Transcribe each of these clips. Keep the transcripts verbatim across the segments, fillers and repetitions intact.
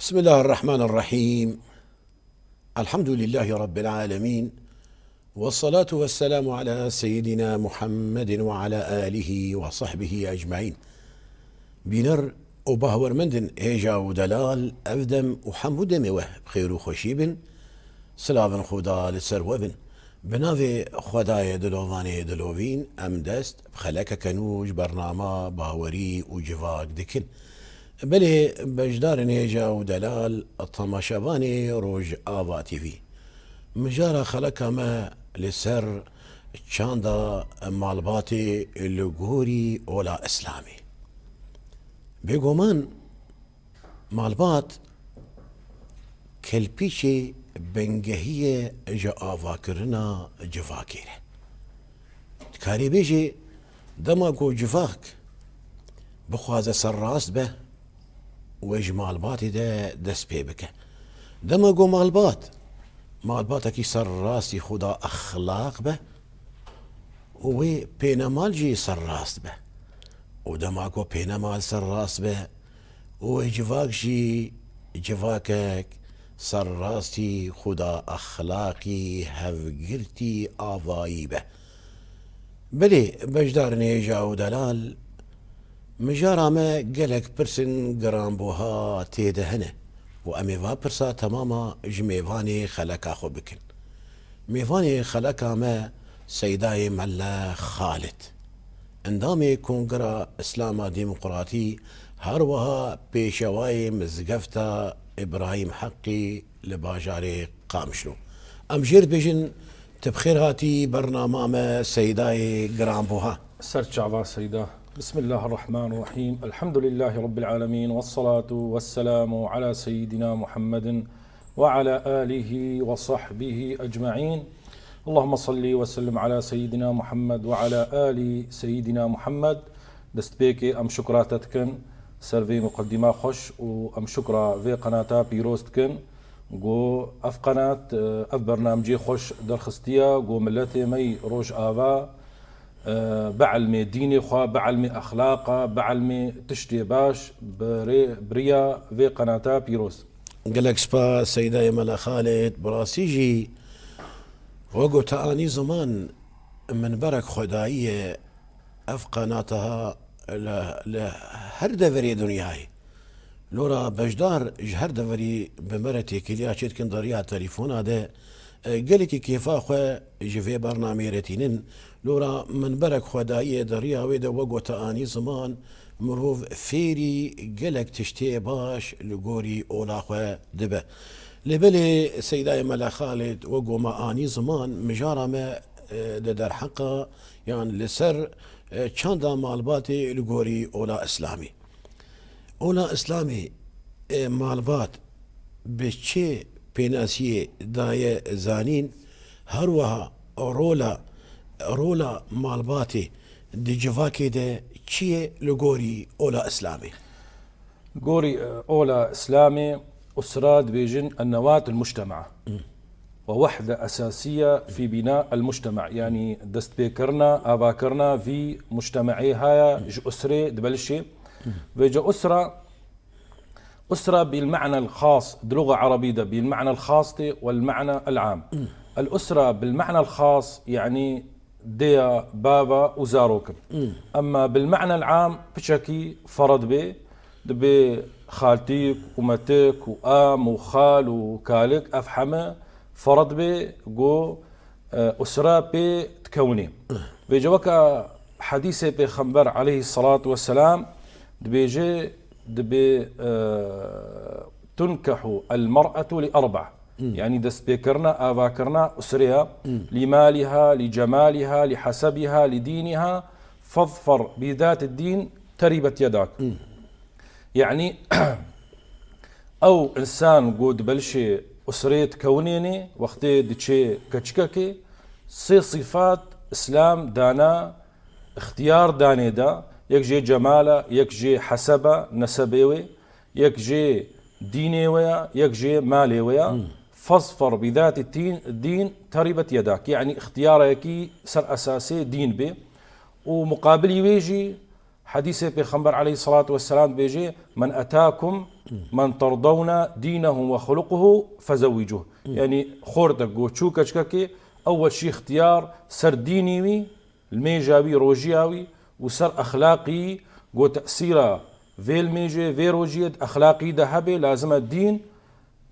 بسم الله الرحمن الرحيم. الحمد لله رب العالمين. والصلاة والسلام على سيدنا محمد وعلى آله وصحبه أجمعين. Bîner û bahwermendin hêja û delal, ev dem û hemû demê we bi xêr û xweşî bin. Silavên Xuda li ser we bin. Bi navê Xwedayê dilovanê dilovîn, em dest bi xelekeke nû ji bernama Bawerî û Civak dikin. Belê beşdarên hêja û delal, temaşevanê Rojava T V. Mijara xeleka me li ser çanda malbatê li gorî ola Îslamê. Bêguman malbat kelpîşê bingehî ye ji avakirina civakê re. Dikarî bêjî, dema ku civak bixwaze serrast be, wê ji malbatê de dest pê bike. Dema ku malbat, malbatekî serrastî xuda exlaq be, û wê pênemal jî serrast be. Û dema ku pênemal serrast be, û wê civak jî civakek serrastî xuda exlaqî hevgirtî avayî be. Belê, beşdarên hêja û delal, mijara me gelek pirsên giranbuha tê de hene û em ê va pirsa temama ji mêvanê xeleka xwe bikin. Mêvanê xeleka me Seydayê Mele Xalid, endamê Kongreya Îslama Demokratî, her wiha pêşewayê Mizgefta Îbrahîm Heqî li bajarê Qamişlo. Em jê re dibêjin, tu bi xêr hatî bernama me Seydayê giranbuha. Ser çava Seyda. بسم الله الرحمن الرحيم. الحمد لله رب العالمين والصلاة والسلام على سيدنا محمد وعلى آله وصحبه أجمعين. اللهم صل وسلم على سيدنا محمد وعلى آل سيدنا محمد. Destpêkê em şukra te dikin ser vê muqeddîma xweş û em şukra vê qenata pîroz dikin. Ku ev qenat, ev bernamecê xweş derxistiye, ku miletê me yî Rojava, e, bielmê dînê xwe, bielmê exlaqa, bielmê tiştê baş, bi rê, bi riya vê qenata pîroz. Gelek spas Seydayê Mele Xalid, bi rastî jî wek ku te anî ziman, minberek xwedayî ye, ev qenata li, li her deverê dinyayê. Lora beşdar ji her deverî bi me re têkiliya çêdikin di riya telefona de, e, gelekî kêfa xwe ji vê bernameyê re tînin. Lora minberek xwedayî ye, di riya wê de wek ku te anî ziman, mirov fêrî gelek tiştê baş li gorî ola xwe dibe. Lê belê Seydayê Mele Xalid, wek ku me anî ziman, mijara me, e, di derheqa yan li ser, e, çanda malbatê li gorî ola Îslamê. Ola Îslamê, e, malbat bi çi pênasiyê daye zanîn, her wiha rola, rola malbatê di civakê de çi ye li gorî ola Îslamê? Gorî, e, ola Îslamê, usra dibêjin النواة المجتمع. Hı. ووحدة أساسية في بناء المجتمع. Yani destpêkirina, avakirina vî mujtemeê haya ji usrê dibelişê. Hı. Vêca usra, usra بالمعنى الخاص, di luga erebî de بالمعنى الخاص tê والمعنى العام. Hı. الأسرة بالمعنى الخاص, yani dêya, bava û zarok in. Hmm. Emma بالمعنى العام piçekî ferad bê, dibê xaltîk û metik û am û xal û kalik, ev heme ferad bê ku, e, usra pê dikewinê. Hmm. Vêca weka hedîsê Pêxember aleyhissalatu vesselam dibêje, dibê, e, تنكح المرأة لأربع. Hmm. Yani destpêkirina, avakirina usreya, hmm, لمالها، لجمالها، لحسبها، لدينها، فاظفر بذات الدين تربت يداك. Hmm. Yani ew insan ku dibelşê usrê dikewinênê, wextê diçê keçikekê, sê sifat Îslam dana, ixtiyar danê da, yek jê cemala, yek jê heseba, nesebê wê, yek jê dînê we ya, yek jê malê we ya. Hmm. فاظفر بذات الدين، الدين تربت يداك. Yani ixtiyarekî ser esasê dîn bê. Û muqabilî wê jî hedîsê Pêxember aleyhissalatu vesselam dibêje, من أتاكم من ترضون دينه وخلقه فزوجوه. Yanî xortek go çû keçkekê, ewel şî ixtiyar ser dînî wî, li mêja wî, rojiya wî û ser exlaqî, go tesîra vê li mêjê, vê rojiyê di exlaqî de hebe, lazim e dîn,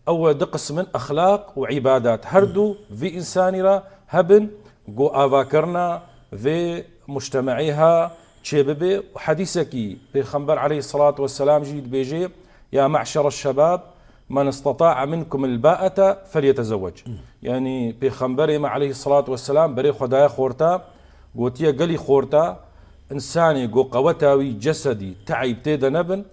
ew e du qism in, exlaq û îbadat. Her du vî însanî re hebin, go avakirina vê mujtemeî ha çêbibe. Û hedîsekî Pêxember aleyhisselatu vesselam jî dibêje, "Ya me'şere şebab, men isteta'a minkum el-ba'ete felyetezewwec." Yanî Pêxemberê me aleyhisselatu vesselam berê xwe daye xorta, gotiye, "Gelî xorta, însanê go qeweta wî cesedî, te'îb tê de nebin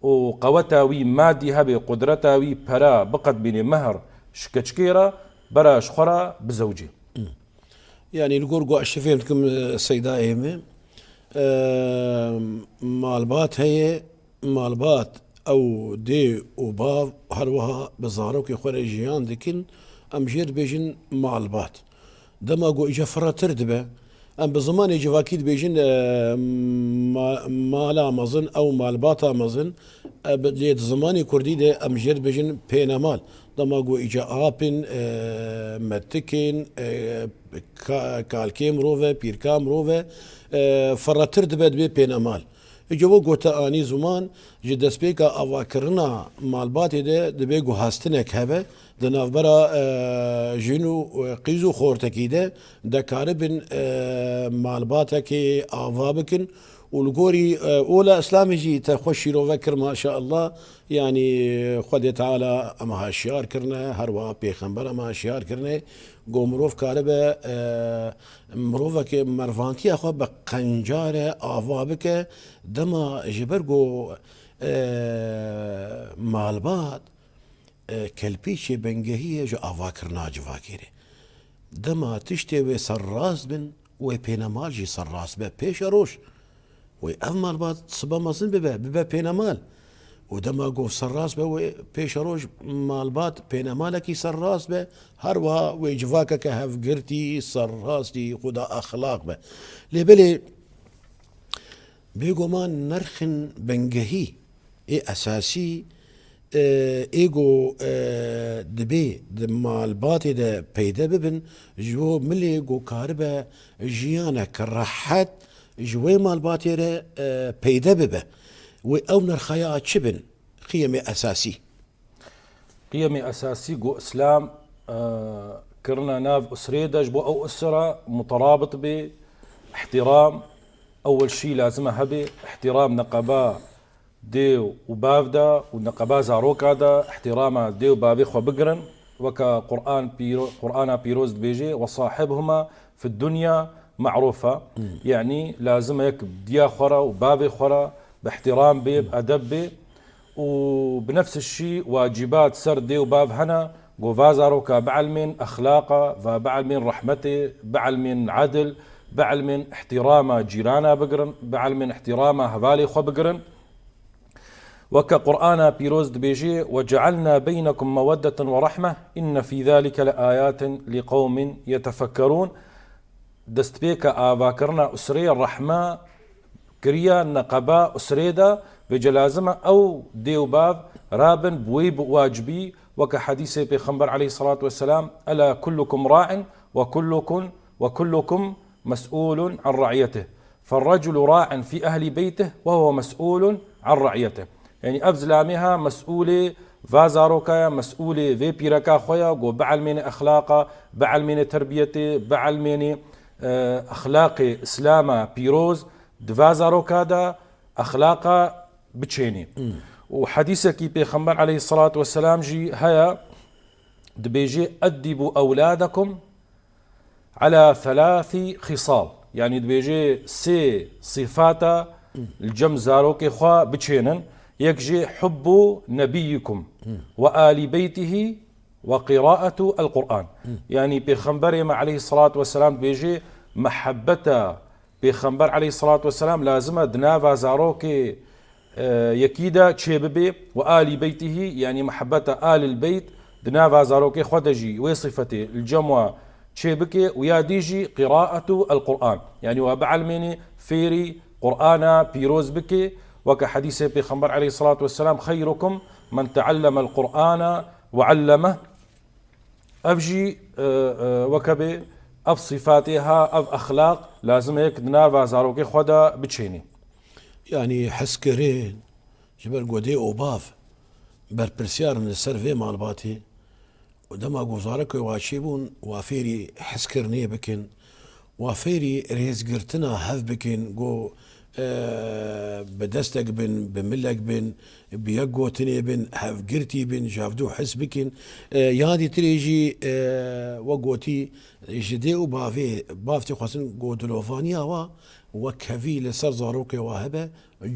û qeweta wî madî hebe, qudreta wî pera biqedbînê, mehr ji keçikê re, bera ji xwe re bizewcê." Yanî li gor ku ez şi fêm dikim, e, Seyda ême, e, malbat heye, malbat ew dê û bav her wiha bi zarokê xwe re jiyan dikin, em jê dibêjin malbat. Dema ku îca firretir dibe, em bi zimanê civakî dibêjin, e, ma-, mala mezin, ew malbata mezin, e, bi, lê di zimanê kurdî de em jê dibêjin pênemal. Dema ku îca ap in, e, metik in, e, ka-, kalkê mirov e, pîrka mirov e, e, firretir dibe, dibe pênemal. Îca we gote anî ziman, ji destpêka avakirina malbatê de dibe guhastinek hebe, di navbera, e, jin û, e, qîz û xortekî de dekaribin, e, malbatekê ava bikin û li gorî, e, ola Îslamê jî te xwe şîrove kir, maşallah, yanî Xwedê Teala em ha şiyar kirine, her wiha Pêxember em ha şiyar kirine, go mirov karibe, e, mirovekê mervantiya xwe bi qencare ava bike, dema ji ber ku, e, malbat, e, kelpîçê bingehî ye ji avakirina civakê re. Dema tiştê wê serrast bin, wê pênemal jî serrast be pêşeroj. Wê ev malbat sibe mezin bibe, bibe pênemal. Û dema ku serrast be, wê pêşeroj malbat pênemalekî serrast be, her wiha wê civakeke hevgirtî, serrastî, xuda exlaq be. Lê belê, bêguman nirxên bingehî ê esasî, e, ê ku, e, dibê di malbatê de peyde bibin, ji bo milê ku karibe jiyanek rehet ji wê malbatê re, e, peyde bibe. Wê ew nirxaya çi bin? Qiyemê esasî. Qiyemê esasî ku Îslam, e, kirine nav usrê de, ji bo ew usra muterabit bê, îhtîram, ewel şî lazim e hebe, îhtîram neqeba dê û bav de û neqeba zaroka de îhtîrama dê û bavê xwe bigirin. Weke Qur'an pîro-, Qur'ana pîroz dibêje, "Ve sahibhuma fid dunya ma'rufa." Yanî lazim e yek diya xwe re û bavê xwe re bi îhtîram bê, bi edeb bê. Û bi nefs şî wacibat ser dê û bav hene, ku va zaroka bielmên exlaqa, va bielmên rehmetê, bielmên edil, bielmên îhtîrama cîrana bigirin, bielmên îhtîrama hevalê xwe bigirin. Weke Qur'ana pîroz dibêje, "Ve cealna beynekum meweddeten ve rahme, inne fî zalike le ayatin li qewmin yetefekkerûn." Destpêka avakirina usreyê rehme kiriye neqeba usrê de, vêce lazim e ew dê û bav rabin bi wê bi wacibî, weke hedîsê Pêxember aleyhisselatu vesselam, "Ela kullukum ra'in ve kullukum, ve kullukum mes'ulun an ra'iyetih." "Ferreculu ra'in fî ehlî beytih ve huve mes'ûlun an re'iyetih." Yanî ev zilamê ha mes'ûlê va zaroka ye, mes'ûlê vê pîreka xwe ye, ku bielmêne exlaqa, bielmêne terbiyetê, bielmêne, e, exlaqê Îslama pîroz di va zaroka de exlaqa biçênê. Û hedîsekî Pêxember aleyhisselatu vesselam jî heye, dibêje, "Eddibû ewladakum ala thelathi xisal." Yanî dibêje sê sifata li cem zarokê xwe biçênin. Yek jê hubbu nebiyyikum ve ali beytihi ve qiraetu el Qur'an. Yanî Pêxemberê me aleyhissalatu vesselam dibêje, mehebbeta Pêxember aleyhissalatu vesselam lazim e di nava zarokê, e, yekî de çêbibe, ve alî beytihî, yanî mihebeta alil beyt, di nava zarokê xwe de jî wê sifetê li cem we çêbike û ya dî jî qiraetu el Qur'an. Yanî we bielmênê fêrî Qur'ana pîroz bike, weke hedîsê Pêxember aleyhissalatu vesselam, "Xeyrukum من تعلم القرآن وعلمه. Ev jî, e, e, weke bê ev sîfatê ha, ev exlaq lazim e yek di nava zarokê xwe de biçênê. Yanî hezkirin ji ber ku dê û bav berpirsiyar in li ser vê malbatê û dema ku zarokê wa çêbûn, wa fêrî hezkirinê bikin, wa fêrî rêzgirtina hev bikin, ku, e, bi destek bin, bi milek bin, bi yek gotinê bin, hevgirtî bin, ji hevdû hez bikin. E, ya dîtirê jî, e, wek gotî, ji dê û bavê, bav tê xwestin ku dilovaniya wa wek hevî li ser zarokê wa hebe,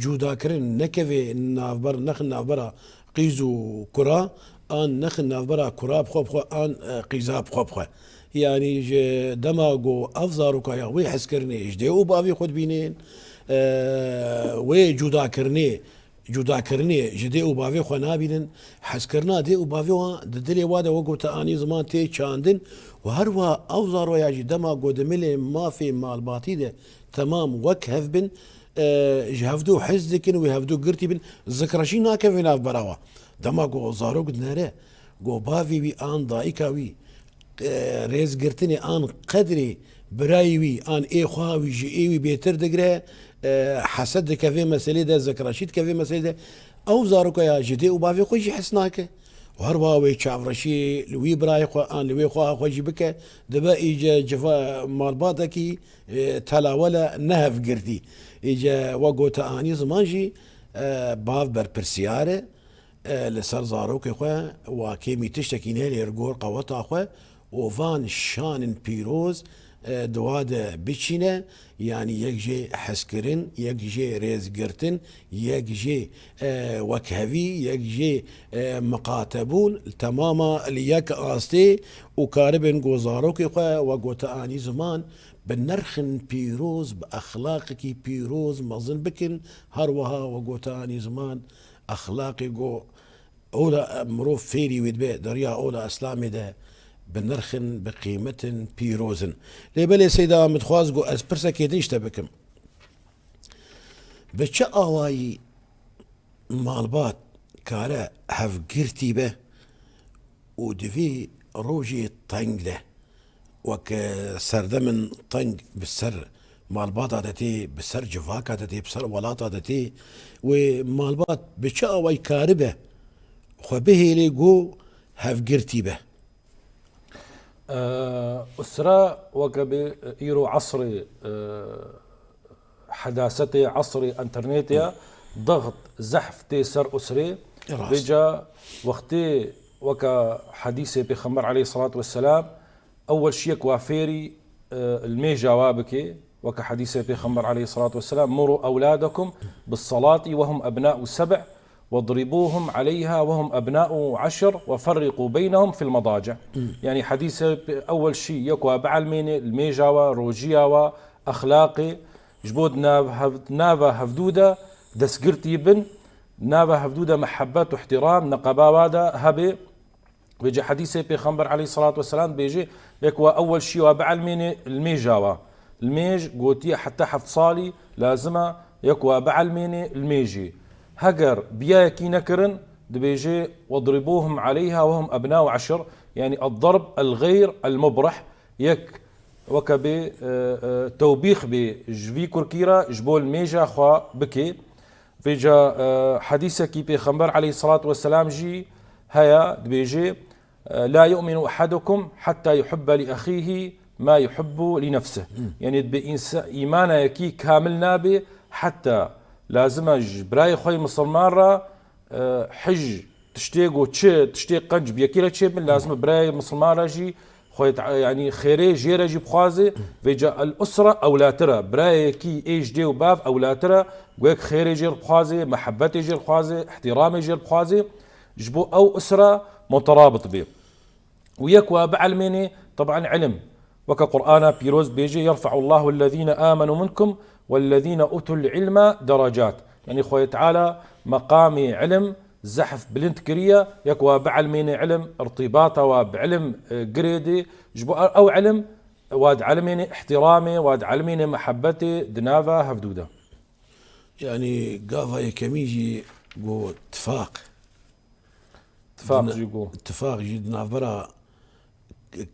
cudakirin nekeve navber-, nexin navbera qîz û kura, an nexin navbera kura bi xwe bi xwe, an, e, qîza bi xwe bi xwe. Yanî ji dema ku ev zaroka ya wê hezkirinê ji dê û bavê xwe dibînin, e, wê cudakirinê, cudakirinê ji dê û bavê xwe nabînin, hezkirina dê û bavê wan di dilê wa de wek gote anî ziman tê çandin û her wiha ew zaroya jî dema ku di milê mafê malbatî de temam wek hev bin, e, ji hevdû hez dikin, wê hevdû girtî bin, zikreşî nakeve navbera wa. Dema ku zarok dinere, ku bavê wî an dayika wî, e, rêzgirtinê an qedrê birayê wî an ê xweha wî ji ê wî bêtir digire, e, hesed dike vê meselê de, zikreşî dike vê meselê de, ew zaroka ya ji dê û bavê xwe jî hes nake. Û her wiha wê çavreşî li wî birayê xwe an li wê xweha xwe jî bike, dibe îce civa malbatekî, e, telawele ne hevgirtî. Îce we gote anî ziman jî, e, bav berpirsiyar e, e, li ser zarokê xwe, wa kêmî tiştekî nehêlê li gor qeweta xwe û van şanên pîroz, e, di wa de biçîne, yanî yek jê hezkirin, yek jê rêzgirtin, yek jê, e, wekhevî, yek jê, e, miqatebûn, temama li yek astê û karibin ku zarokê xwe, we gote anî ziman, bi nirxin pîroz, bi exlaqekî pîroz mezin bikin, her wiha we gote anî ziman, exlaqê ku ola mirov fêrî wê dibe, di riya ola Îslamê de bi nirxin, bi qîmetin, pîroz in. Lê belê Seyda, min dixwaz ku ez pirsekê din ji te bikim. Bi çi awayî malbat kare hevgirtî be û di vî rojê teng de, wek, e, serdemên teng bi ser malbata de tê, bi ser civaka de tê, bi ser welata de tê, wê malbat bi çi awayî karibe xwe bihêlê ku hevgirtî be? E, usra weke bê, e, îro esrê, e, hedasetê, esrê înternetê ye, dext, zehf tê ser usrê. Rast. Vêca wextê weke hedîsê Pêxember aleyhissalatu vesselam, ewel şiyek wa fêrî, e, li mêja wa bike, weke hedîsê Pêxember aleyhissalatu vesselam, "Muru ewladakum bis salati ve hum ebna'u seb', wadribuhum aleyha ve hum ebna'u aşr, ve ferriqu beynehum fil madaci'." Yanî hedîsê pê-, ewel şî yek wa bielmêne, li mêja wa, rojiya wa, exlaqê, ji bo di nav hev-, nava hevdû de destgirtî bin, nava hevdû de mihebet û ihtiram, neqeba wa de hebe. Vêca hedîsê Pêxember aleyhissalatu vesselam dibêje, yek wa ewel şî wa bielmêne li mêja wa. Li mêj gotiye heta heft salî lazim e yek wa bielmêne li mêjê. Heger bi yekî nekirin, dibêje, "Wadribuhum aleyha ve hum ebna'u aşr", yanî el-darb el-gayr el-mubrih, yek weke bê, e, e, tewbîx bê ji vî kurkî re ji bo li mêja xwe bike. Vêca, e, hedîsekî Pêxember aleyhissalatu vesselam jî heye, dibêje, e, "La yu'minu ahadukum hatta yuhibbe li ahihi ma yuhibbu li nefsih." Yanî dibê însa-, îmana yekî kamil nabe, heta lazim e ji birayê xwe yê misilman re, e, hij tiştê ku çi, tiştê qenc bi yekî re çêbin, lazim e birayê misilman re jî Xwê te-, yanî xêrê jê re jî bixwaze, vêca el-usre ewlatir e. Birayekî ê ji dê û bav ewlatir e. Wek xêrê jê re bixwaze, mehebetê jê re bixwaze, îhtîramê jê re bixwaze, ji bo ew usre muterabit bê. Û yek wa bielmênê, teban ilim. Weke Qur'ana pîroz dibêje, "Yerfe'ullahu ellezîne âmenû minkum wellezîne utul ilme derecât." Yanî Xwedê Teala meqamê ilim zehf bilind kiriye, yek wa bielmêne ilim, irtîbata wa bi ilim, e, girêdê, ji bo ew ilim, wa dielmêne îhtîramê, wa dielmêne mehebetê di nava hevdû de. Yanî gava yekemî jî got tifaq. Tifaq jî got. Tifaq jî di navbera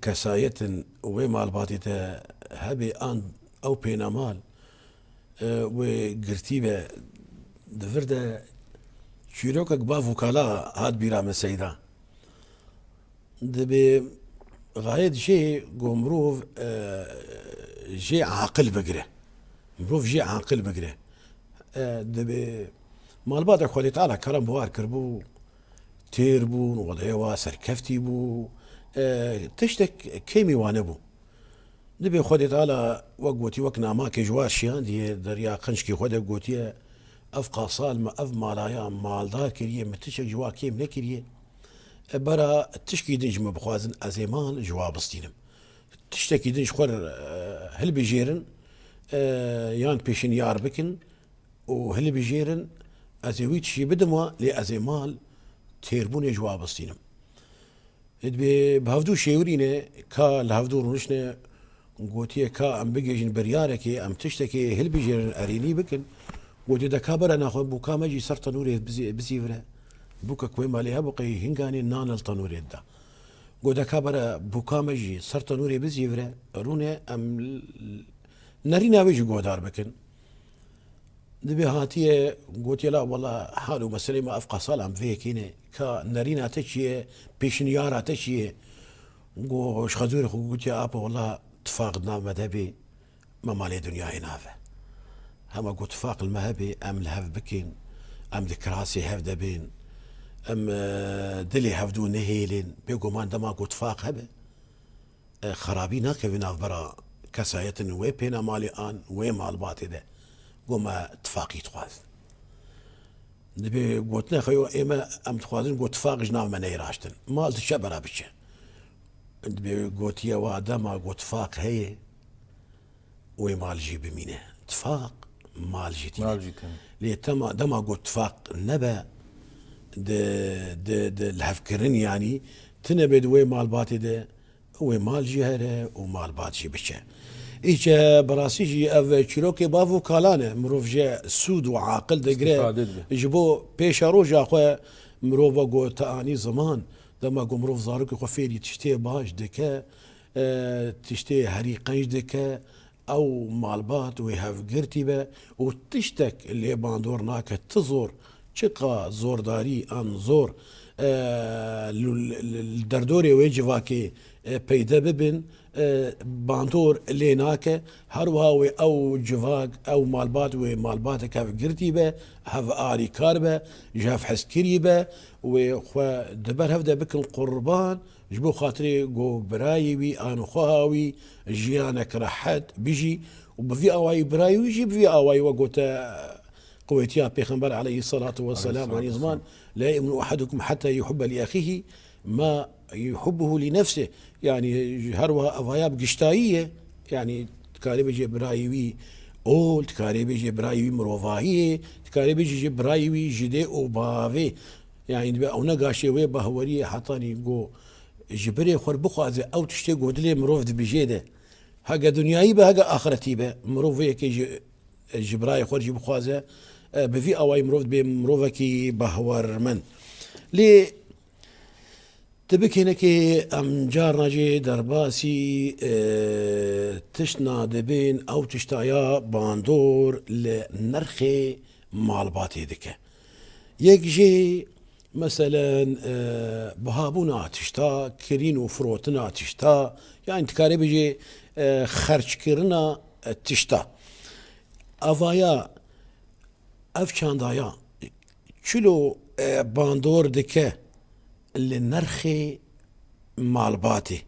kesayetin wê malbatê de hebe an ew pênamal, e, wê girtî be. Di vir de çîrokek bav û kala hat bîra min Seyda. Dibê xayet jê ku mirov, e, jê aqil bigire. Mirov jê aqil bigire. E, dibê malbatek Xwedê Teala kerem bi war kiribû, têr bûn, wedeyê wa serkeftî bû, e, tiştek kêmî wa nebû. Dibê Xwedê Teala wek gotî, wek namakê ji wa şiyandiye, derya qinçkî xwe de gotiye, ev qasal me, ev malaya maldar kiriye, min tiştek ji wa kêm nekiriye. E, bera tişkî din ji min bixwazin, ez ê mal ji wa bistînim. Tiştekî din ji xwe re, e, hilbijêrin, e, yan pêşinyar bikin û hilbijêrin, ez ê wî tiştî bidim wa, lê ez ê mal têrbûnê ji wa bistînim. Dibê bi hevdû şêwirîne, ka li hevdû rûniştine, gotiye ka em bigihîjin biryarekê, em tiştekê hilbijêrin, erênî bikin. Gotiye de ka bere naxwe bûka me jî ser tenûrê bizî-, bizîvire. Bûkek wê malê hebû qey hinganê nan li tenûrê dida. Got de ka bere bûka me jî ser tenûrê bizîvire, rûne em l-, nerîna wê jî guhdar bikin. Dibê hatiye gotiye, la wela hal û meselê me ev qasal em vê yekê ne. Ka nerîna te çi ye, pêşinyara te çi ye? Got ji xezûrê xwe gotiye, apo wela tifaq di nav me de bê, me malê dinyayê nave. Hema got tifaq li me hebe, em li hev bikin, em di kirasê hev de bin, em, e, dilê hevdû nehêlin. Bêguman dema got tifaq hebe, e, xerabî nakeve navbera kesayetin wê pênamalê an wê malbatê de. Got me tifaqî dixwazin. Dibê gotine xwe yo ê me em dixwazin got tifaq ji nav me neyê raştin. Mal diçe bera biçe. Dibê gotiye wa dema got tifaq heye, wê mal jî bimîne. Tifaq mal jî tîne. Mal jî tîne. Lê tema, dema got tifaq nebe, di, di, di lihevkirin, yanî, tine bê di wê malbatê de, wê mal jî here û malbat jî biçe. Îçe bi rastî jî ev çîrokê bav û kalan e. Mirov jê sûd û aqil digire. Îstîfade dibe. Ji bo pêşeroja xwe mirov ve got te anî ziman. Dema ku mirov zarokê xwe fêrî tiştê baş dike, e, tiştê herî qenc dike, ew malbat wê hevgirtî be û tiştek lê bandor nake. Ti zor, çiqa zordarî an zor, e, li, li, li derdorê wê civakê, e, peyde bibin, e, bandor lê nake. Her wiha wê ew civak, ew malbat wê malbatek hevgirtî be, hev alîkar be, ji hev hezkirî be, wê xwe di ber hev de bikin qurban, ji bo xatirê ku birayê wî an xweha wî jiyanek rehet bijî û bi vî awayî birayê wî jî bi vî awayî we gote qewetiya Pêxember aleyhisselatu vesselam, aleyhisselatu vesselam, anî ziman, "La yu'minu ahadukum hatta yuhibbe li axihi ma yuhibbuhu li nefsih." Yanî her wiha evaya bi giştayî ye. Yanî dikarê bêje birayê wî ol, dikarê bêje birayê wî mirovahiyê, dikarê bêje jî birayê wî jidê û bavê. Yanî dibe ew ne gaşê wê behweriyê hetanî ku ji birê xwe bixwaze ew tiştê ku dilê mirov dibijê de. Hege dinyayî be, hege axretî be, mirov vê yekê ji, ji birayê xwe jî bixwaze, e, bi vî awayî mirov dibê mirovekî behwermend. Lê Ti bikênekê em carna jî derbasî, e, tiştna dibin, ew tiştaya bandor li nirxê malbatê dike. Yek jê, meselen, e, bihabûna tişta, kirîn û firotina tişta, yanî dikarê bijê, e, xerckirina, e, tişta. Avaya Ev çandaya çilo, e, bandor dike li nirxê malbatê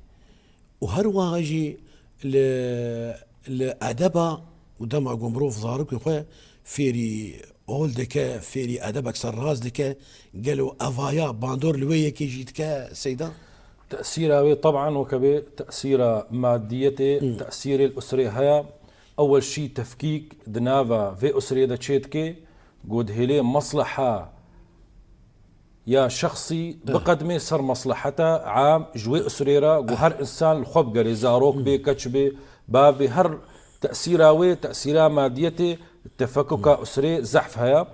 û her wiha jî li, li edeba û dema ku mirov zarokê xwe fêrî ol dike, fêrî edebek serrast dike, gelo evaya bandor li wê yekê jî dike, Seyda? Tesîra wê, teban, weke bê tesîra madiyetê, Hmm. tesîrê li usrê heye. Ewel şî tefkîk di nava vê usrê de çêdike, ku dihêlê mesleha ya şexsî Eh. biqedimê ser mesleheta am ji wê usrê re, ku her insan li xwe bigerê, zarok bê, Hmm. keç bê, bav bê, her tesîra wê, tesîra madiyetê, tefekuka Hmm. usrê zehf heye.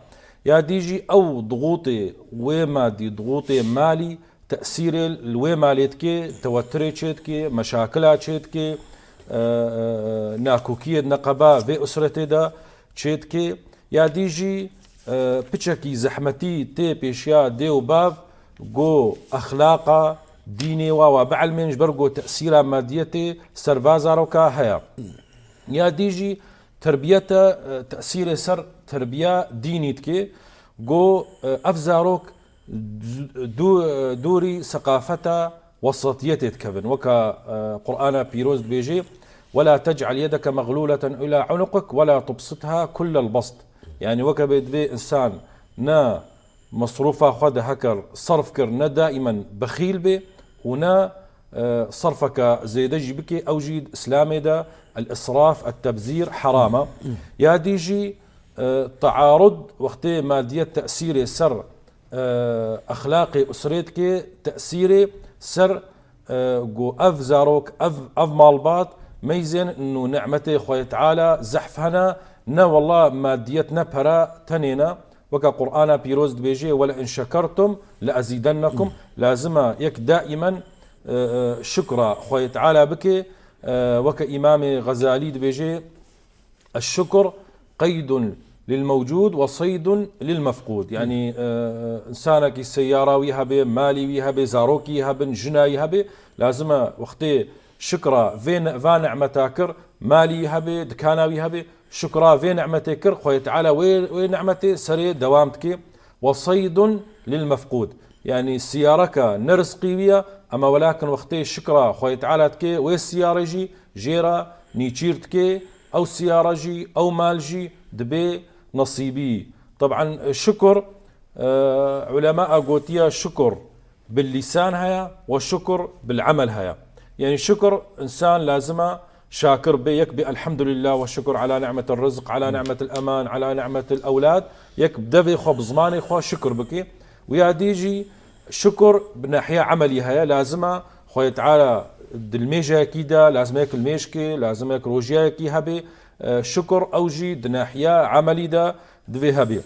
Ya dî jî ew dixûtê wê madî, dixûtê malî, tesîrê li wê malê dike, tewetirê çê dike, meşakila çê dike, e, e, nakokiyê di neqeba vê usretê de çê dike. Ya dî jî, e, piçekî zehmetî tê pêşiya dê û bav, go exlaqa dînê wa wa bielmên, ji ber go tesîra madiyetê ser va zaroka heye. Ya dî jî terbiyete, e, tesîrê ser terbiya dînî dike, go, e, ev zarok dû-, e, dûrî seqafeta wesatiyetê dikevin. Weka, e, Qur'ana Pîroz dibêjê, "Wela tec'al yedeke mexlûleten ila unuqik, wela tubsitha kullel bast." Yani weke bê divê insan ne mesrûfa xwe de heker serf kir, ne daimen bexîl bê û ne, e, serfeke zêde jî bike, ew jî Îslamê de el-israf, et-tebzîr heram e. Ya dî jî, e, tearud, wextê madiyet tesîrê ser, e, exlaqê usrê dike, tesîrê ser, e, ku ev zarok, ev, ev malbat, meyzên û nimetê Xwedê Teala zehf hene, ne wela madiyet, ne pere tenê ne. Weke Qur'ana Pîroz dibêje, "Wele in şekertum le ezîdennekum." Lazim e yek daimen, e, e, şukra Xwedê Teala bike. E, weke Îmamê Xezalî dibêje, "Eşşukr qeydun lil mewcud ve seydun lil mefqud." Yani, e, insanekî seyara wî hebe, malî wî hebe, zarokî hebin, jina wî hebe, lazim e wextê şukra vê ne-, va nimeta kir, malî wî hebe, dikana wî hebe, şukra vê nimetê kir, Xwedê Teala wê, wê nimetê serê dewam dike. Ve seydun lil mefqud. Yani siyareka ne rizqî wî ye, ema welakin wextê şikra Xwedê Teala dike, wê siyarê jî jê re nîçîr dike, ew siyara jî, ew mal jî dibe nesîbî. Teban şukur, e, ulema gotiye şukur bil lîsan heye we şukur bil emel heye. Yani şukur, insan lazim e şakir bê, yek bê elhamdülillah ve şukur ala nimetir rizq, ala nimetil eman, ala nimetil ewlad, yek bi devê xwe, bi zimanê xwe şukur bike. Û ya dî jî şukur bi nahiya emelî heye, lazim e Xwedê Teala dilmêjekî de, lazim e yek ilmêj ke, lazim e yek rojiyayekî hebe, e, şukur ew jî di nahiya emelî de divê hebe.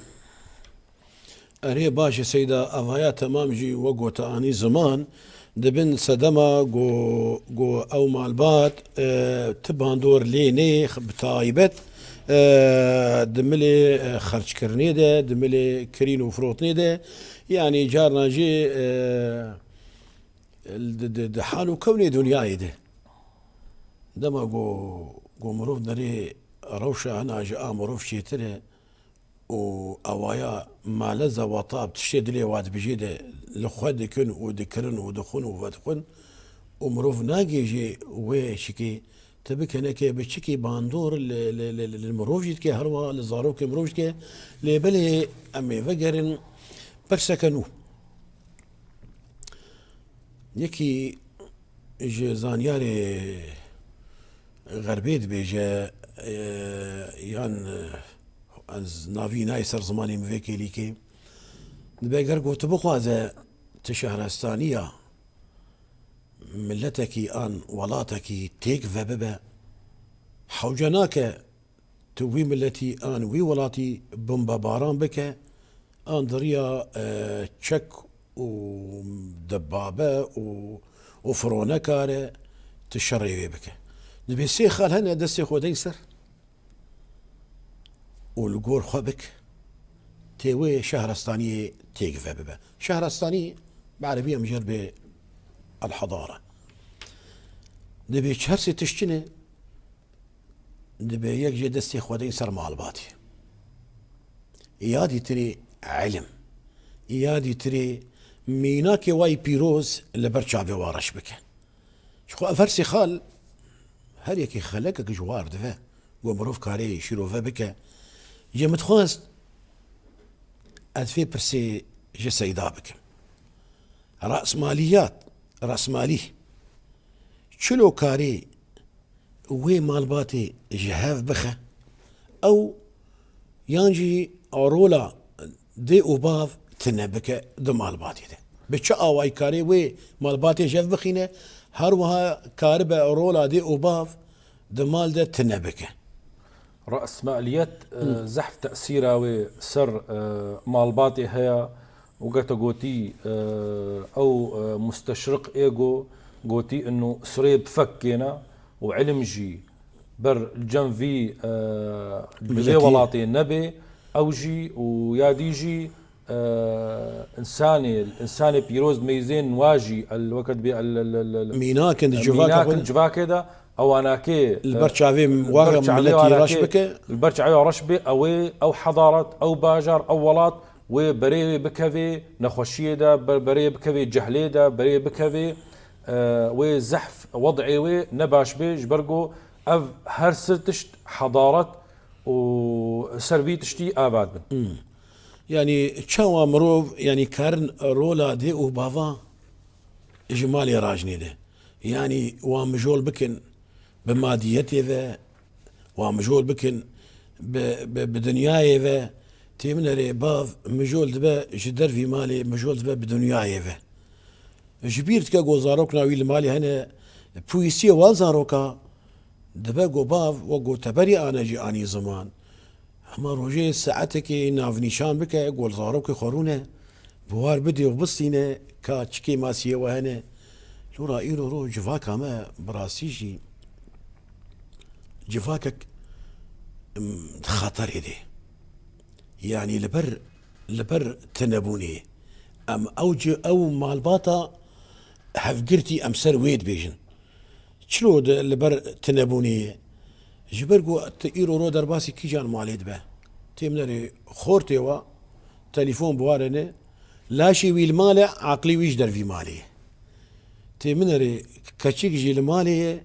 Erê, baş e Seyda, evaya temam jî we gote anî ziman, dibin sedema go, go ew malbat, e, ti bandor lê nê, bi taybet, e, di milê, e, xerckirinê de, di milê kirîn û firotinê de, yanî carna jî, e, di, di, di hal û kewnê dinyayê de. Dema go, go mirov nerê rewşa hina ji a mirov çêtir e, û ewaya male zewata bi tiştê dilê wa dibijê de li xwe dikin û dikirin û dixwin û vedixwin û mirov nagêjê wê çikê, te bike neke bi çikê bandor li, li, li, li, li mirov jî dike, herwa li zarokê mirov jî dike. Lê belê em ê vegerin pirseke nû. Yekî ji zanyarê Xerbê dibêje, e, yan, e, ez navî nayê ser zimanê min vê kêlîkê. Dibe ger ku tu bixwaze tu şehrestaniya miletekî an welatekî têk vebibe, hewce nake tu wî miletî an wî welatî bombebaran bike, an di riya, e, çek û debabe û, û fironekare tu şerê wê bike. Dibê sê xal hene, destê xwe deyn ser û li gor xwe bik, tê wê şehrestaniyê têk vebibe. Şehrestanî bi erebî em jê re dibê el-hedare. Dibê her sê tişt çi ne? Dibê yek jê destê xwe deyn ser malbatê. Ya dîtirê ilim. Ya dîtirê mînakê wayî pîroz li ber çavê wa reş bike. Ji xwe ev her sê xal, her yekê xelekek ji war dive, ku mirov karê şîrove bike. Jê min dixwest ez vê pirsê ji Seyda bikim. Rasmaliyat, rasmalî, çilo karê wê malbatê ji hev bixe, ew yan jî rola dê û bav tune bike di malbatê de. Bi çi awayî karê wê malbatê ji hev bixîne, her wiha karibe rola dê û bav di mal de tune bike. Rasmaliyet, e, Hı. zehf tesîra wê ser, e, malbatê heye. Weke te gotî, e, ew, e, musteşriq ê go, gotî inu sirê bi fek kêne û ilim jî ber li cem vî, e, li vê Miletî. welatê nebe, ew jî û ya dî jî, e, insanê, insanê pîroz meyzên wa jî el weke dibê el, el, el, el, Mînakin di e, civaka mînakin xwe de. civakê de, ewanakê, Li ber e, çavê li ber waxa çavê miletî wanakê, reş bike. li ber çavê reş bê, ew ê, ew hedaret, ew bajar, ew welat wê berê wê bikevê nexweşiyê de, ber-, berê bikevê cehlê de, berê bikevê, e, wê zehf, wed'ê wê ne baş bê, ji ber ku ev her sir tişt hedaret û ser vî tiştî ava dibin. Hmm. Yanî çawa mirov, yanî karin rola dê û bava ji malê rajnê de. Yanî wan mijol bikin bi madiyetê ve, wan mijol bikin bi, bi, bi dinyayê ve. Tê min erê bav mijol dibe ji dervî malê, mijol dibe bi dinyayê ve. Ji bîr dike ku zarokna wî li malê hene, pûyîsiyê wan zaroka dibe ku bav, wek ku teberî ane jî anî ziman. Hema rojê saetekê navnîşan bike, ku li zarokê xwe rûne, bi war bidê û bistîne ka çi kêmasiyê we hene. Lora îro ro civaka me bi rastî jî civakek, em, di xeterê de. Yanî li ber, li ber tinebûnê. Em ew ci-, ew malbata hevgirtî em ser wê dibêjin. Çilo de li ber tinebûnê ye? Ji ber ku tu îro ro derbasî kîjan malê dibe? Tê min erê xortê wa telefon bi wa re ne, laşê wî li mal e, aqlê wî ji dervî malê ye. Tê min erê keçik jî li malê ye,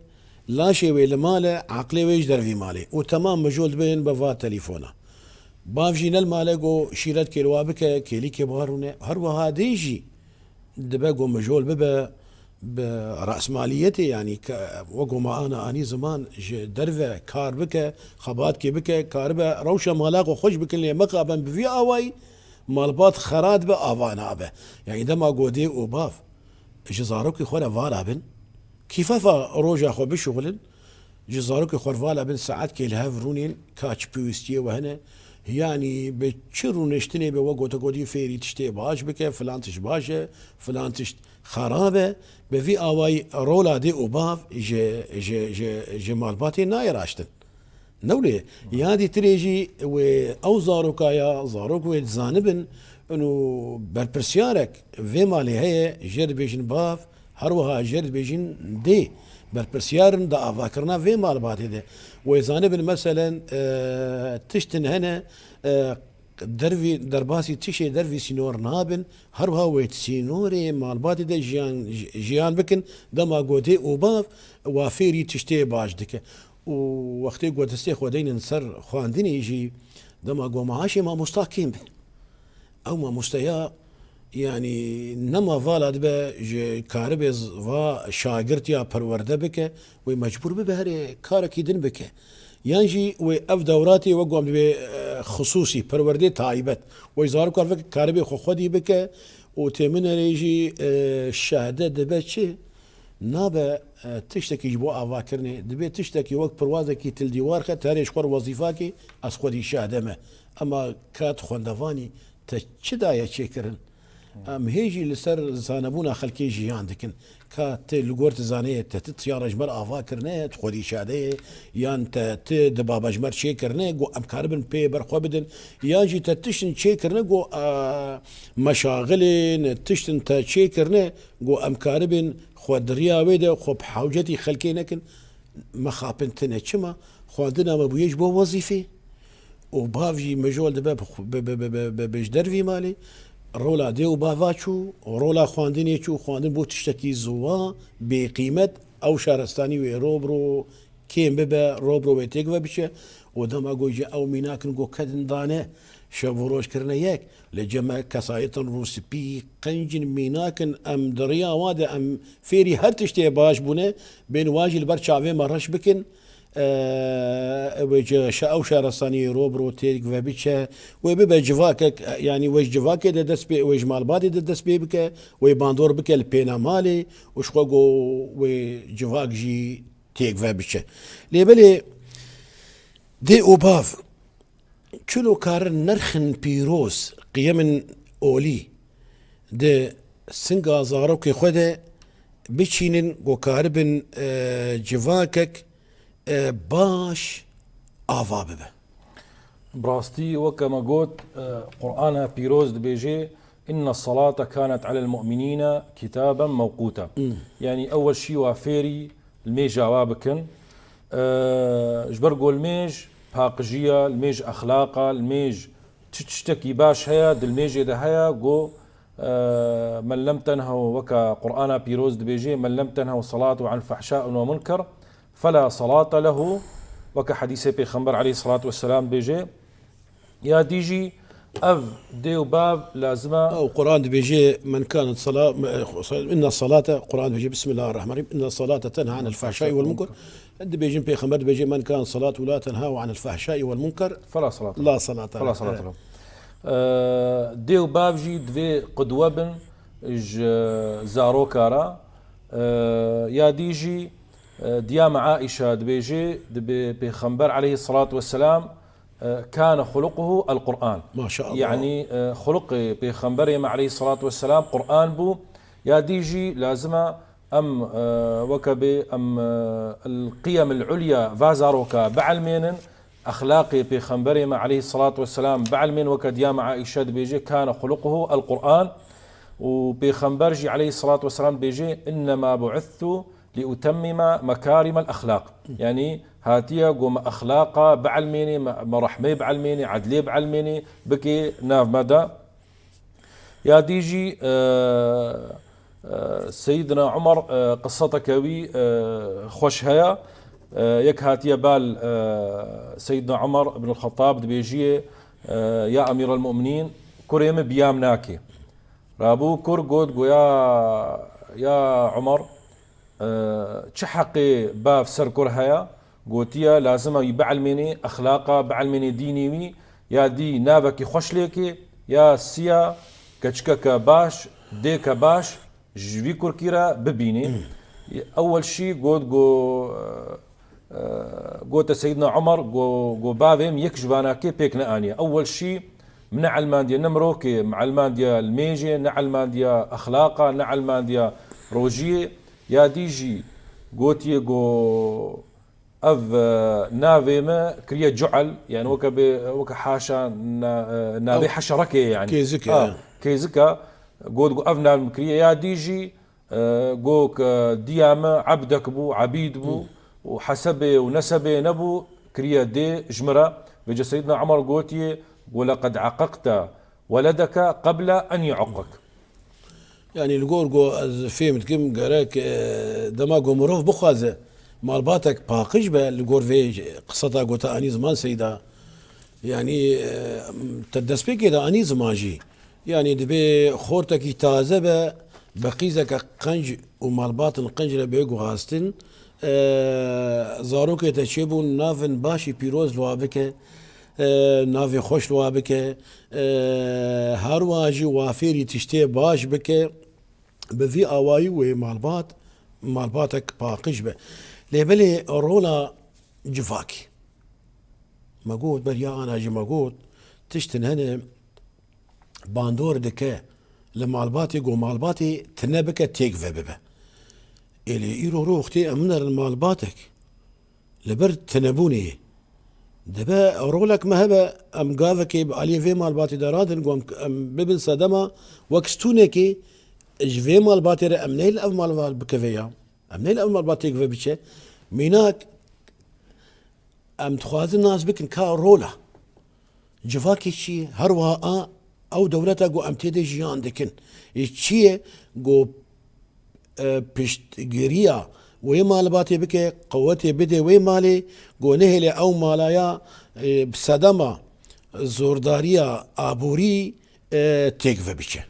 laşê wê li mal e, aqlê wê ji dervî malê. Û temam mijol dibin bi va telefona. Bav jî ne li mal e ku şîret kê li wa bike, kêlîkê bi wa rûne. Her wiha dê jî dibe ku mijol bibe bi rasmaliyetê, yanî ke-, wek ku me ana anî ziman ji derve kar bike, xebatkê bike, karibe rewşa mala xwe xweş bikin, lê mixabin bi vî awayî malbat xera dibe, ava nabe. Yanî dema ku dê û bav ji zarokê xwe re vala bin, kîfefa roja xwe bişuxulin, ji zarokê xwe re vala bin, saetkê li hev rûnên ka çi pêwîstiyê we hene, yanî bi çi rûniştinê be we gote gotî fêrî tiştê baş bike, filan tişt baş e, filan tişt xerab e, bi vî awayî rola dê û bav ji, ji, ji, ji malbatê nayê raştin. Newlê, ya dîtirê jî wê ew zaroka ya, zarok wê dizanibin, û berpirsiyarek vê malê heye, jê dibêjin bav, her wiha jê dibêjin dê. Berpirsiyar in di avakirina vê malbatê de. Wê zanibin, meselen, e, tiştin hene, e, dervî, derbasî tişê dervî sînor nabin, her wiha wê di sînorê malbatê de jiyan, ji-, jiyan bikin, dema ku dê û bav wa fêrî tiştê baş dike. Û wextê ku destê xwe deynin ser xwendinê jî, dema ku maaşê mamosta kêm be. Ew mamosteya, yanî nema vala dibe ji karibê z-, va şagirt ya perwerde bike, wê mecbûr bibe herê karekî din bike. Yan jî wê ev dewratê wek ku em dibê, e, xisûsî, perwerdê taybet. Wê zaroka veke karibê xwe xwedî bike û tê min erê jî, e, şehde dibe çi? Nabe, e, tiştekî ji bo avakirinê. Dibê tiştekî wek pirwazekî til dîwar xe, te herê ji xwe re wezîfakê, ez xwedî şehde me. Ema ka tu xwendevanî, te çi daye çêkirin? Em hê jî li ser zanebûna xelkê jiyan dikin. Ka tu li gor tu zaneyê te tu tiştan re ji me re ava kirine, tu xwedî şade ye, yan te tu di baba ji me re çêkirine, ku em karibin pê ber xwe bidin, yan jî te tiştin çêkirine, ku, e, meşaxilên, tiştin te çêkirine, ku em karibin xwe di riya wê de xwe bi hewcetî xelkê nekin. Me xapin tine çima? Xwendina me bûye ji bo wezîfê. Û bav jî mijol dibe bi xwe, bi, bi, bi, bi, bi, bi ji dervî malê. Rola dê û bava çû, rola xwendinê çû, xwendin bû tiştekî ziwa, bêqîmet, ew şaristanî wê ro bi ro kêm bibe, ro bi ro wê têk ve biçe. Û dema got jî ew mînakin got kedin dane, şev û roj kirine yek. Li cem me kesayetên rûspî, qenc in, mînak in, em di riya wan de em fêrî her tiştê baş bûne, bên wan jî li ber çavê me reş bikin. Eee, wê ji şe-, ew şaristaniyê ro bi ro têk ve biçe, wê bibe civakek, yanî wê ji civakê de dest pê, wê ji malbatê de dest pê bike, wê bandor bike li pêna malê û ji xwe got wê civak jî têk ve biçe. Lê belê dê û bav çilo karin nirxin pîroz, qiyemin olî, di singa zarokê xwe de biçînin ku karibin, e, civakek, e, baş ava bibe. Bi rastî, weke me got, e, Qur'ana Pîroz dibêje, "Inne salate kanet alel mu'minîne kitaben mewqûta." Hmm. Yanî ewel şî wa fêrî li mêja wa bikin. E, ji ber ku li mêj paqijiya, li mêj exlaqa, li mêj çi tiştekî baş heye, di li mêjê de heye, ku, e, "Men lem tenhew", weke Qur'ana Pîroz dibêje, "Men lem tenhew salatu an fehşain ve munker, fela salate lehu", weke hedîsê Pêxember aleyhissalatu vesselam dibêje, ya dî jî ev dê û bav lazim e. Ew Quran dibêje, "Men kanet sala-, inna salate", Quran dibêje, "Bismillahirrahmanirrahim, inna salate tenha anil fahşai vel munker." Dibêjin, Pêxember dibêje, "Men kanet salatu la tenha anil fahşai vel munker, fela salate, la salate, fela salate lehu." Eee, dê û bav jî divê qudwe bin ji zaroka re. Eee, ya dî jî, eee, diya me Aîşe dibêje, dibê Pêxember aleyhissalatu vesselam, e, "Kâne xuluquhu el-Qur'an." Maşallah. Yanî, e, xuluqê Pêxemberê me aleyhissalatu vesselam Qur'an bû. Ya dî jî lazim e em, e, weke bê em, e, el-qiyem el-ulya va zaroka bielmênin, exlaqê Pêxemberê me aleyhissalatu vesselam bielmên, weke diya me Aîşe dibêje, "Kâne xuluquhu el-Qur'an." Û Pêxember jî aleyhissalatu vesselam dibêje, "Innema bu'ithtu li utemmime mekârimel exlaq." Yanî hatiye ku me exlaqa bielmênê, me, me rehmê bielmênê, edlê bielmênê bikê nav me de. Ya dî jî, e, e, Seyyidina Umar, e, qisseteke wî, e, xweş heye. E, yek hatiye bal, e, Seyyidina Umar ibn Xettab dibêjiye, e, "Ya Emîrel Mu'minîn, kurê min biyam nake." Rabû kur got, goya, "Ya Umar, e, çi heqê bav ser kur heye?" Gotiye, "Lazim e wî bielmênê, exlaqa bielmênê dînê wî, ya dî navekî xweş lêkê, ya siya keçikeke baş, dêke baş ji vî kurkî re bibînê." Ewel şî got, go, e, gote Seyyidina Umar, go, go bavê min yek ji vanakê pêk neaniye. Ewel şî min neelmandiye ne mirokê, min elmandiye li mêjê, neelmandiye exlaqa, neelmandiye rojiyê. Ya dî jî gotiye, go, ev, e, navê me kiriye cuel, yani weke bê, weke haşa na-, e, navê Ew heşerekê yani. Kêzik e. Ha, kêzik e. Got, go ev nav min kiriye. Ya dî jî, e, got, e, diya me ebdek bû, ebîd bû, û hesebê û nesebê nebû, kiriye dê ji min re. Vêce Seyyidina Umar gotiye, go, "Leqed eqekte weledeke qeble en yu'eqqek." Yani li gor ku ez fêm dikim, gerek, e, dema ku mirov bixwaze malbatek paqij be, li gor vê qiseta ku te anî ziman Seyda, yani, e, te destpêkê de anî ziman jî. Yani dibê xortekî taze be, bi qîzeke qenc û malbatin qenc re bê guhastin, e, zarokê te çêbûn navin başî pîroz li wa bike, e, navê xweş li wa bike, e, her wiha jî wa fêrî tiştê baş bike, bi vî awayî wê malbat, malbatek paqij be. Lê belê rola civakî. Me got, beriya ana jî me got, tiştin hene bandor dike li malbatê, ku malbatê tine bike têk ve bibe. Ê lê îro ro wextê em binerin malbatek, li ber tinebûnê ye. Dibe rolek me hebe, em gavekê bi aliyê vê malbatê de radin, ku em, em bibin sedema wek stûnekê ji vê malbatê re em neyl ev malbat bikeve ya. Em neyl ev malbat têk ve biçe. Mînak em dixwazin nas bikin ka rola civakê çi ye? Her wiha a ew dewleta ku em tê de jiyan dikin. Ê çi ye ku, e, piştgiriya wê malbatê bike, qewetê bide wê malê, ku nehêle ew malaya, e, bi sedema zordariya aborî, e, têk ve biçe.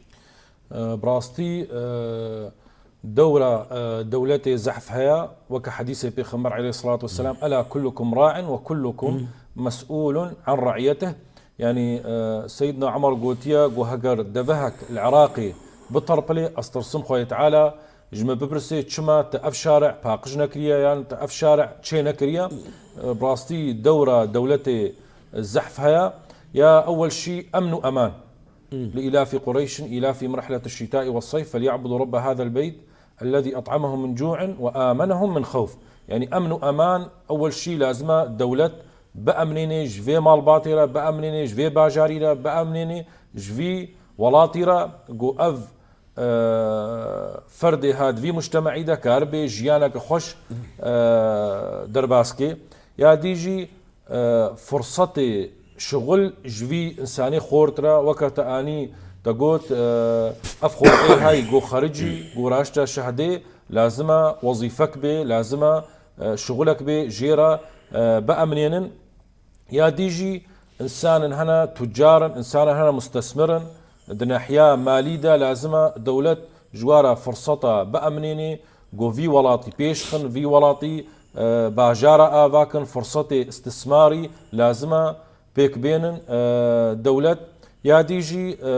E, bi rastî, e, dewra, e, dewletê zehf heye, weke hedîsê Pêxember aleyhissalatu vesselam, "Ela kullukum ra'in ve kullukum mes'ulun an ra'iyetih." Yani, e, Seyyidina Umar gotiye, got, "Heger devehek li Iraqê biterpilê, ez tirsim Xwedê Teala ji me bipirsê, çima te ev şare paqij nekiriye, yan te ev şare çê nekiriye?" E, bi rastî dewra dewletê zehf heye. Ya ewel şî emn û eman. لإيلاف قريش إيلافهم رحلة الشتاء والصيف فليعبدوا رب هذا البيت الذي أطعمهم من جوع وآمنهم من خوف. Yani emn û eman, ewel şî lazima dewlet biemnênê ji vê malbatê re, biemnênê ji vê bajarî re, biemnênê ji vî welatî re, ku ev, e, ferdê hat vî mujtemeî de karibê jiyaneke xweş, e, derbas kê. Ya dî jî, e, fursetê şixul ji vî însanê xort re, weke te anî te got, e, ev xortê hay go xericî, go raşta şehdê, lazima wezîfek bê, lazima, e, şixulek bê jê re, e, biemnênin. Ya dî jî însanin hene tucar in, însanin hene mustesmir in. Di nehiya malî de lazima dewlet ji wa re firseta biemnênê, ku vî welatî pêş xin, vî welatî, e, bajara ava kin, firsetê istismarî lazima pêk bênin, e, dewlet. Ya dî jî, e,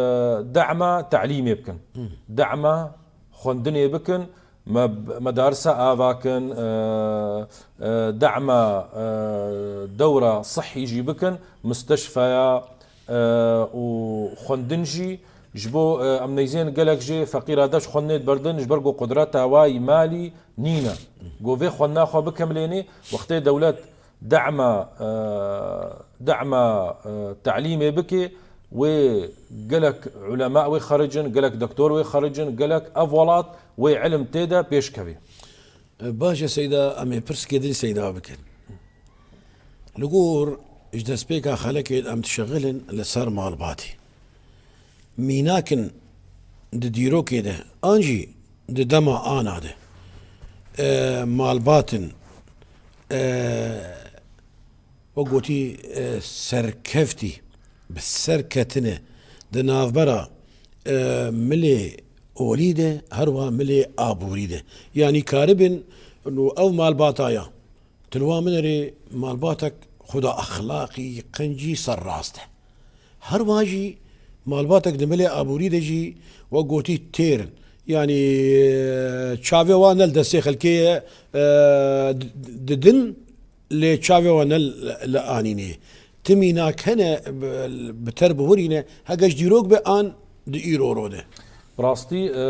dema telîmê bikin. Dema xwendinê bikin, me-, medarisa ava kin, e, e, dema, e, dewra sihî jî bikin, misteşfeya, e, û xwendin jî, ji bo, e, em neyzên gelek jê feqîra deş xwendinê diberdin, ji ber ku qudreta wayî malî nîne. Ku vê xwendina xwe bikemlênê, wextê dewlet dema, e, dema, e, telîmê bikê, wê gelek ulema wê xericin, gelek doktor wê xericin, gelek ev welat wê ilim tê de pêş kevê. Baş e Seyda, em ê pirskê din Seyda bikin. Li gor ji destpêka xelekê em dişexilin li ser malbatê. Mînakin di dîrokê de, an jî di dema ana de, e, malbatin, e, wek gotî, e, serkeftî, bi ser ketine di navbera, e, milê olî de, her wiha milê aborî de. Yanî karibin û ev malbata ya, tu li wan binêrî malbatek xweda exlaqî, qencî serrast e. Her wiha jî malbatek di milê aborî de jî wek gotî têr in. Yanî, e, çavê wan ne li destê xelkê ye, e, di-, didin, lê çavê wan ne li, li anînê. Ti mînak hene bi, bi ter bihurîne, heke ji dîrok be an di îro ro de. Bi rastî, e,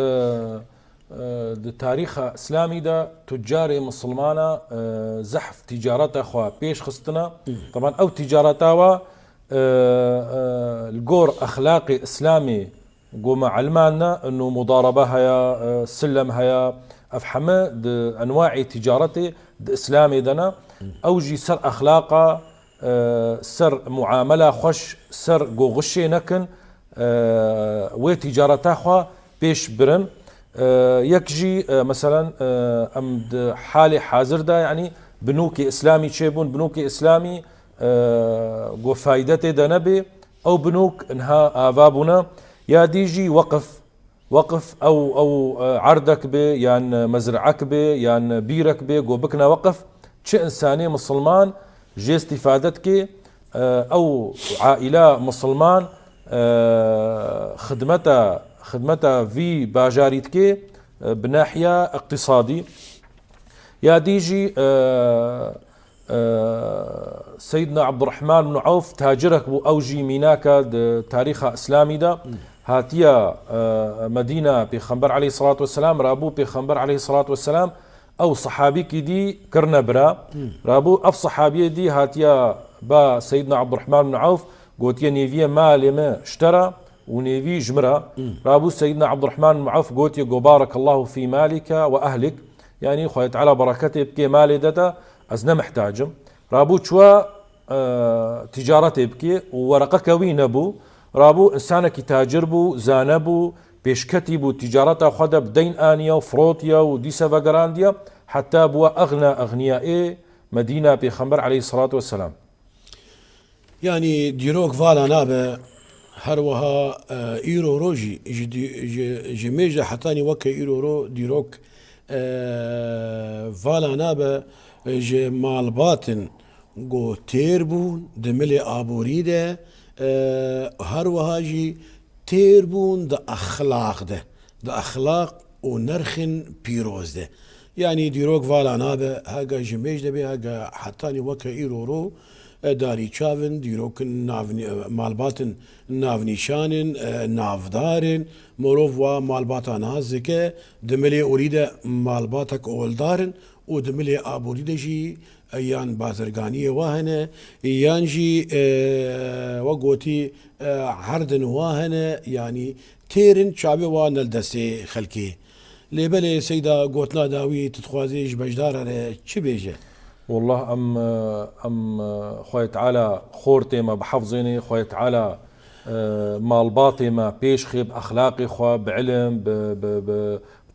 e, di tarîxa îslamî de tucarê misilmana, e, zehf tîcareta xwe pêş xistine. Teban ew tîcareta wa, e, e, li gor exlaqê îslamê, ku me elmandine, inu mudarebe heye, e, silem heye, ev heme di enwaê tîcaretê di îslamê de ne. Ew jî ser exlaqa, e, ser muamela xweş, ser ku xişê nekin, e, wê tîcareta xwe pêş birin. E, yek jî, e, meselen, e, em di halê hazir de, yanî binokê îslamî çêbûn, binokê îslamî, e, ku fayde tê de nebê, ew binok niha ava bûne. Ya dî jî weqif, weqif ew, ew, e, erdek be, yan mezriek be, yan bîrek be, ku bikine weqif, çi însanê misilman jê îstîfade dike, e, ew aîla misilman, e, xidmeta, xidmeta vî bajarî dike, e, bi nahiya iqtîsadî. Ya dî jî, e, e, Seyyidna Abdurrahman bin Awf tacirek bû, ew jî mînaka di tarîxa îslamî de hatiye, e, Medîna, Pêxember aleyhissalatu vesselam rabû, Pêxember aleyhissalatu vesselam ew sehabîkî dî kirine bira. Rabû ev sehabiyê dî hatiye ba Seyyidna Abdurrahman bin Awf, gotiye, nêviyê malê me ji te re û nêvî ji min re. Rabû Seyyidna Abdurrahman bin Awf gotiye, go barakallahu fî malike ve ehlik. Yanî Xwedê Teala bereketê bike malê de te, ez ne mihtac im. Rabû çûye, e, tîcaretê bike û wereqeke wî nebû. Rabû însanekî tacir bû, zane bû, pêşketî bû, tîcareta xwe de bi deyn aniye û firotiye û dîse vegerandiye, heta bûye exna exniyayê Medîna Pêxember aleyhissalatu vesselam. Yanî dîrok vala nabe, her wiha, e, îro ro jî ji dî-, ji, ji mêj de hetanî weke îro ro dîrok, e, vala nabe, e, ji malbatin ku têr bûn di milê aborî de, e, her wiha jî têr bûn di exlaq de, di exlaq û nerxên pîroz de. Yanî dîrok vala nabe, hege ji mêj de bê, hege hetanî weke îro ro, e, darî çav in, dîrok in, navnî-, e, malbat in, navnîşan in, e, navdar in. Mirov wa malbata nas dike, di milê orî de malbatek oldar in û di milê aborî de jî, e, yan bazirganiyê wa hene, yan jî, e, we gotî, e, herdin wa hene, yanî têr in çavê wa ne li destê xelkê. Lê belê Seyda, gotina dawî tu dixwazî ji beşdara re çi bêje? Wallah em, em, Xwedê Teala xortê me bihefzênê, Xwedê Teala, e, malbatê me pêş xê bi exlaqê xwe, bi ilim, bi, bi, bi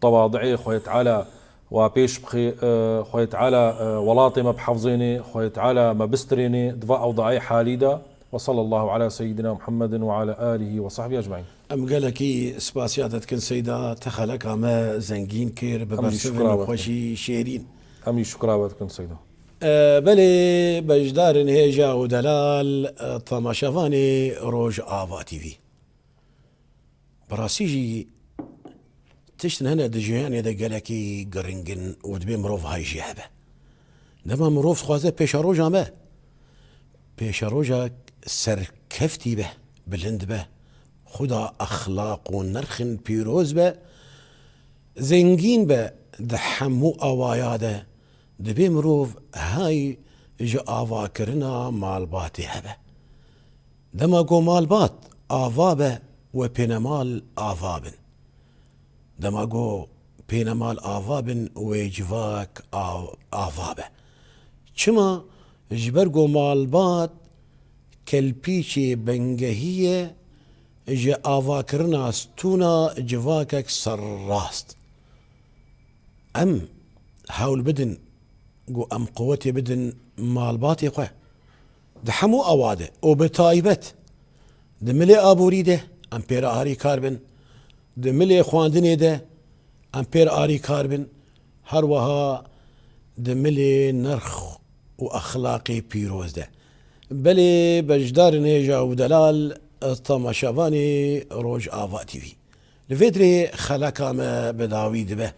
tewadi'ê Xwedê Teala wa pêş bixê, e, Xwedê Teala, e, welatê me bihefzênê, Xwedê Teala me bistirênê di va ewdayê halî de. Ve sallallahu ala seyyidina Muhammedin ve ala alihi ve sahbihi ecmaîn. Em gelekî spasiya te dikin Seyda, te xeleka me zengîn kir bi Em jî bersivên şukra we dikin. Xweşî şêrîn. Em jî şukra we dikin Seyda. E, belê beşdarên hêja û delal, e, temaşevanê Rojava T V. Bi rastî jî tiştin hene di jiyanê de gelekî giring in û dibê mirov hay jê hebe. Dema mirov dixwaze pêşeroja me, pêşerojek serkeftî be, bilind be, xuda exlaq û nirxin pîroz be, zengîn be di hemû awaya de, dibê mirov hay ji avakirina malbatê hebe. Dema ku malbat ava be, we pênemal ava bin. Dema ku pênemal ava bin, wê civak av-, ava be. Çima? Ji ber ku malbat kelpîçê bingehî ye ji avakirina stûna civakek serrast. Em hewl bidin ku em quwetê bidin malbatê xwe di hemû awa de û bi taybet di milê aborî de em pê re arîkar bin, di milê xwendinê de em pê re arîkar bin, her wiha di milê nirx û exlaqê pîroz de. Belê beşdarên hêja û delal, temaşevanê Rojava T V. Li vê dirê xeleka me bi dawî dibe.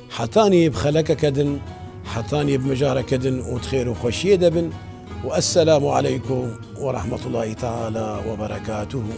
Hetanî bi xelekeke din, hetanî bi mijareke din û di xêr û xweşiyê de bin. Û esselamu aleykum we rahmetullahî teala we berekatuhu.